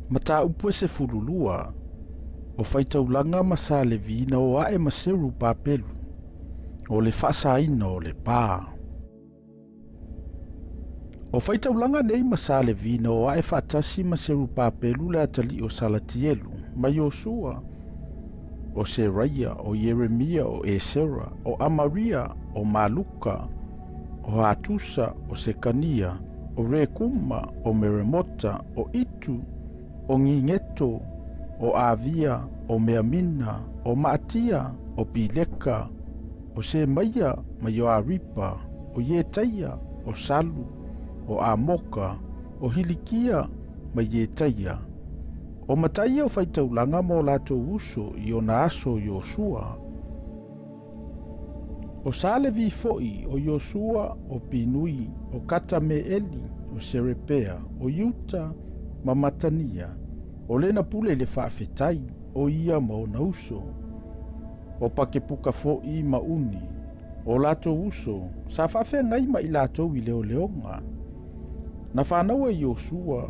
Mataupu e 12, o Faitaulaga ma Sa Levi na o ae ma Seru Papelu, o le faasaina o le pa. O Faitaulaga nei ma Sa Levi na o ae faatasi ma Seru Papelu le atalii o Salatielu, ma Iosua, o Seraia, o Ieremia, o Esera, o Amaria, o Maluka, o Hatusa, o Sekania, o Rekuma, o Meremota, o Itu, o Gigeto, o Avia, o Meamina, o Maatia, o Pileka, o Semaia ma Ioaripa, o Ietaia, o Salu, o Amoka, o Hilikia ma Ietaia. O matai ia o Faitaulaga ma o latou uso i ona aso o Iosua. O Sa Levi foi, o Iosua, o Pinui, o Katameeli, o Serepea, o Iuta, ma Matania, o lena pule i le faafetai, o ia ma ona uso. O Pakepuka foi ma Uni, o latou uso, sa faafeagai ma i latou i leoleoga. Na fanau e Iosua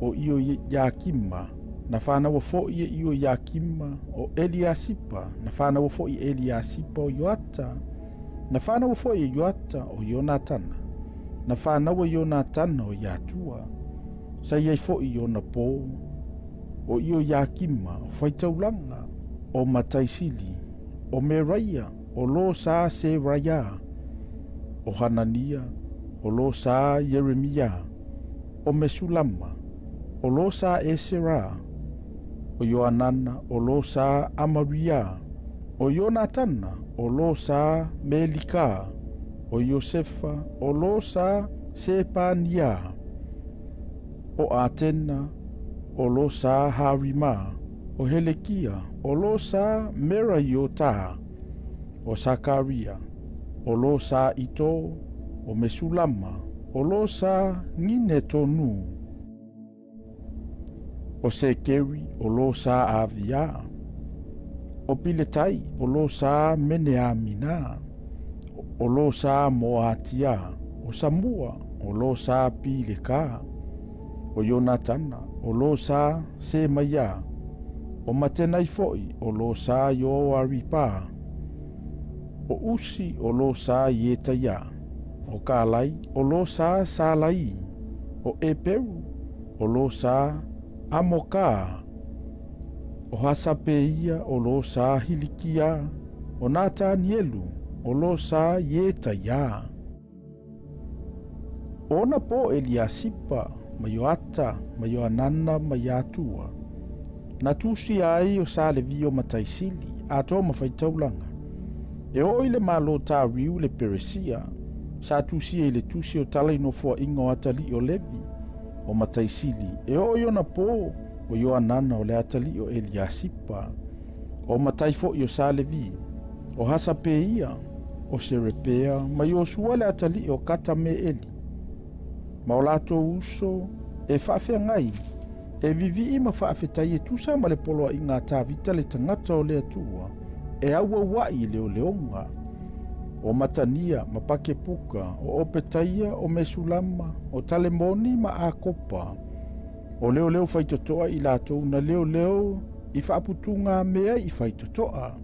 o Ioiakima, na fanaua foi e Ioiakima o Eliasipa, na fanaua foi e Eliasipa o Ioata, na fanaua foi e Ioata o Ionatana, na fanaua e Ionatana o Iatua, sa i ai foi i ona po o Ioiakima, o Faitaulaga, o Mataisili, o Meraia, o lo sa Seraia, o Hanania, o lo sa Ieremia, o Mesulama, o lo sa Esera, o Ioanana, o lo sa Amaria, o Ionatana, o lo sa Melika, o Iosefa, o lo sa Sepania, o Atena, o lo sa Harima, o Helekia, o lo sa Meraiota, o Sakaria, o lo sa Ito, o Mesulama, o lo sa Ginetonu, o Sekeri, o lo sa Avia, o Piletai, o lo sa Meneamina, o lo sa Moatia, o Samua, o lo sa Pileka, o Ionatana, o lo sa Semaia, o Matenai foi, o lo sa Ioaripa, o Usi, o lo sa Ietaia, o Kalai, o lo sa Salai, o Eperu, o lo sa Amoka, o Hasapeia, o lo sa Hilikia, o Natanielu, o lo sa Ietaia. O ona po Eliasipa, ma Ioata, ma Ioanana, ma Iatua. Na tusia ai o Sa Levi o Mataisili, atoa ma Faitaulaga. E oo i le Malo Tariu le Peresia, sa tusia i le tusi o tala i nofoaiga o atalii o Levi, o Mataisili, e oo i ona po o Ioanana o le atalii o Eliasipa, o matai foi o Sa Levi, o Hasapeia, o Serepea, ma Iosua le atalii o Katameeli, ma o latou uso e faafeagai, e vivii ma faafetai e tusa ma le poloaiga a Tavita le tagata o le Atua, e auauai i leoleoga, o Matania ma Pakepuka, o Opetaia, o Mesulama, o Talemoni ma Akopa, o leoleo faitotoa i latou na leoleo i faaputugamea i faitotoa,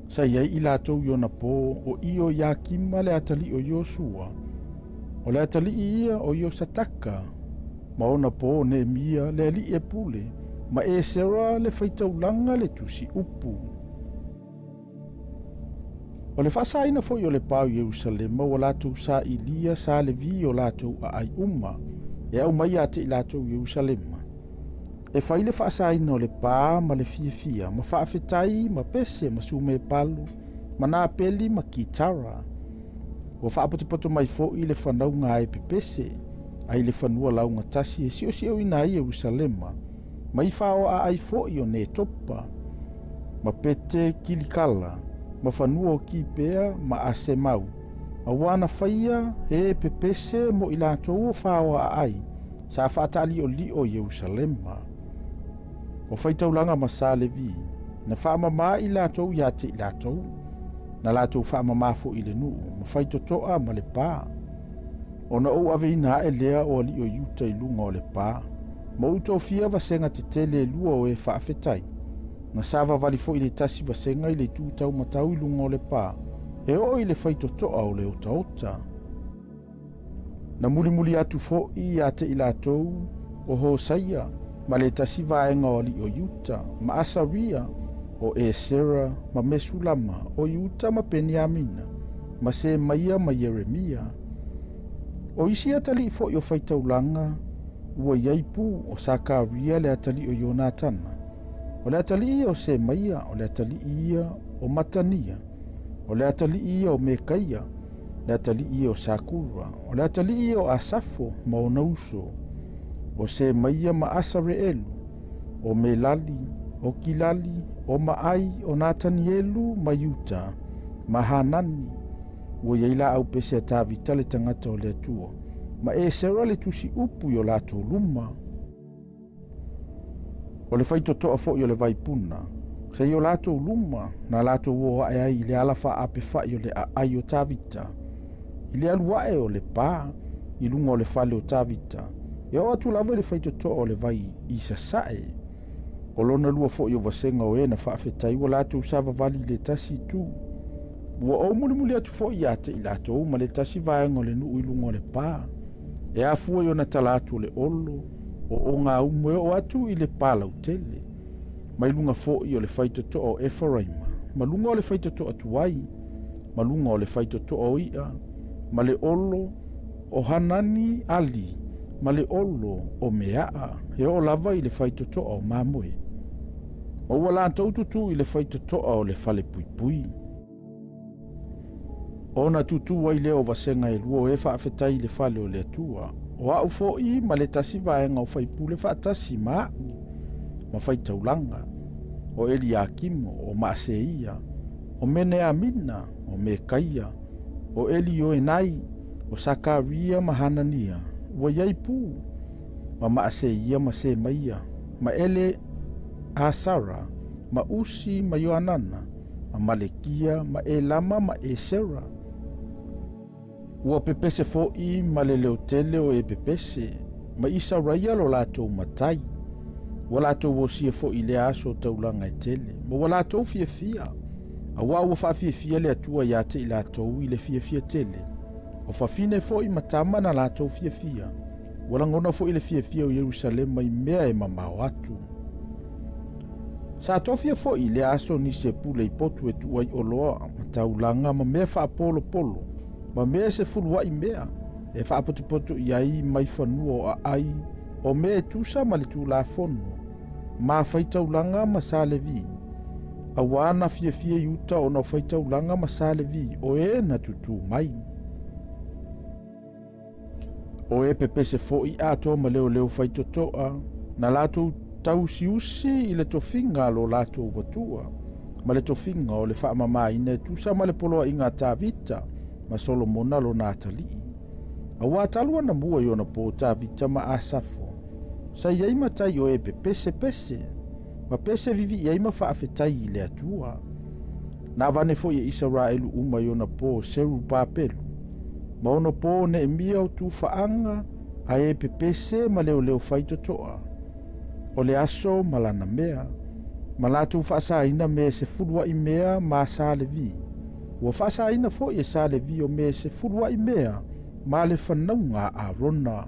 sa i ai i latou i ona po o Ioiakima le atalii o Iosua, o le atalii ia o Iosataka, ma ona po o Neemia le alii e pule, ma Esera le faitaulaga le tusi upu. O le faasaina foi o le pa o Ierusalema ua latou sailia sa Levi i o latou aai uma e aumai ia te i latou i Ierusalema, e fai le faasaina o le pa ma le fiafia, ma faafetai ma pese ma sumepalu, ma napeli ma kitara. Ua faapotopoto mai foi le fanauga ae pepese ai le fanua laugatasi e siosioina ai Ierusalema, ma i faoa ai foi o Netopa, ma Pete Kilikala, ma fanua o Kipea ma Asemau, auā na faia e pepese mo i latou o faoa ai, sa faataaliolio i Ierusalema. O faitaulaga ma Sa Levi, na faamamā i latou ia te i latou, na latou faamamā foi i le nuu, ma faitotoa ma le pa. Ona ou aveina ae lea o alii o Iuta i luga o le pa. Ma ou tofia vasega tetele e lua o e faafetai. Na savavali foi i le tasi vasega i le itu taumatau i luga o le pa, e oo i le faitotoa o le otaota. Na mulimuli atu foi ia te i latou o Hosaia ma le tasi vaega o alii o Iuta, ma Asaria, o Esera ma Mesulama, o Iuta ma Peniamina, ma Semaia ma Ieremia. O isi atalii foi o faitaulaga ua i ai pū, o Sakaria le atalii o Ionatana, o le atalii ia o Semaia, o le atalii ia o Matania, o le atalii ia o Mekaia, le atalii ia o Sakura, o le atalii ia o Asafo ma ona uso, o Semaia ma Asareelu, o Melali, o Kilali, o Maai, o Natanielu ma Iuta, ma Hanani, ua i ai laau pese a Tavita le tagata o le Atua, ma Esera le tusi upu i o latou luma. O le faitotoa foi o le vaipuna, sa i o latou luma, na latou o ae ai i le ala faapefai o le aai o Tavita, i le alu ae o le pa i luga o le fale o Tavita, e oo atu lava i le faitotoa o le vai i sasae. O lona lua foi o vasega o e na faafetai ua latou savavali i le tasi itu. Ua ou mulimuli atu foi ia te i latou ma le tasi vaega o le nuu i luga o le pa, e afua i ona tala atu o le olo, o ogaumu e oo atu i le pa lautele, mai luga foi o le faitotoa o Eferaima, ma luga o le faitotoa tuai, ma luga o le faitotoa o i'a, ma le olo o Hanani ali, ma le olo o Meaa, e oo lava i le faitotoa o Mamoe. Ma ua latou tutū i le faitotoa o le falepuipui. Ona tutū ai lea o vasega e lua o e faafetai i le fale o le Atua, o a'u foi ma le tasi vaega o faipule faatasi ma a'u, ma faitaulaga, o Eliakimo, o Maaseia, o Meneamina, o Mekaia, o Elioenai, o Sakaria ma Hanania, ua i ai pū, ma Maaseia ma Semaia, ma Eleasara, ma Usi ma Ioanana, ma Malekia, ma Elama ma Esera. Ua pepese foi ma le leotele o e pepese, ma Isaraia lo latou matai. Ua latou osia foi i lea aso o taulaga e tele, ma ua latou fiafia, auā ua faafiafia le Atua ia te i latou i le fiafia tele. O fafine foi ma tama na latou fiafia, ua lagona foi le fiafia o Ierusalema i mea e mamao atu. Sa tofia foi i lea aso nisi e pule i potu e tuu ai oloa ma taulaga ma mea faapolopolo ma mea e sefuluai mea e faapotopoto i ai mai fanua o aai o mea e tusa ma le Tulafono ma faitaulaga ma sa Levi, auā na fiafia i uta ona o faitaulaga ma sa Levi o e na tutū mai. O e pepese foi atoa ma leoleo faitotoa, na latou tausiusi i le tofiga a lo latou Atua, ma le tofiga o le faamamaina e tusa ma le poloaiga a Tavita ma Solomona lona atalii. Auā talu ana mua i ona po Tavita ma Asafo, sa i ai matai o e pepese pese, ma pese vivii ai ma faafetai i le Atua. Na avane foi e Isaraelu uma i ona po Serubabelu, ma ona po Neemia o Tufaaga, a e pepese ma leoleo faitotoa, o le aso ma lana mea, ma latou faasaina mea e sefuluai mea ma sa Levi. Ua faasaina foi e sa Levi o mea e sefuluai mea ma le fanauga a Arona.